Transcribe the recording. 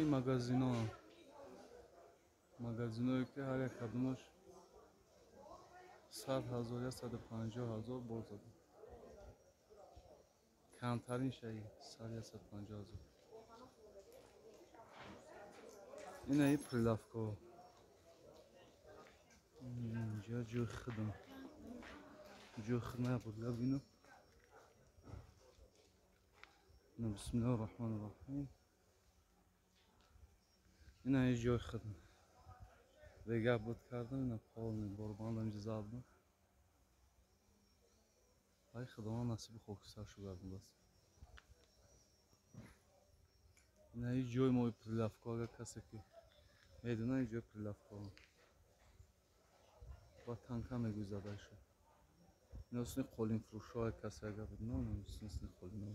Ин магазино, магазиное, ки ҳар як кадомаш 100 000, 150 000 бор зада. Камтарин шаи 100, 150 000. Ина и прилавка. Инҷа ҷои худам, ҷои худам буд. Бинам. Бисмиллоҳи раҳмони раҳим. Ина и ҷои худам. Вега буд кардам, ина полный борбандам инҷа задам. Ай, Худованд насиби хокистар шугардондааст. Ина и ҷои мои прилавка. Агар касе ки медона, ин ҷои прилавка ба танка мегӯзада шуд. Ина усни қолинфурӯшҳо, касе агар бидона, усни қолино.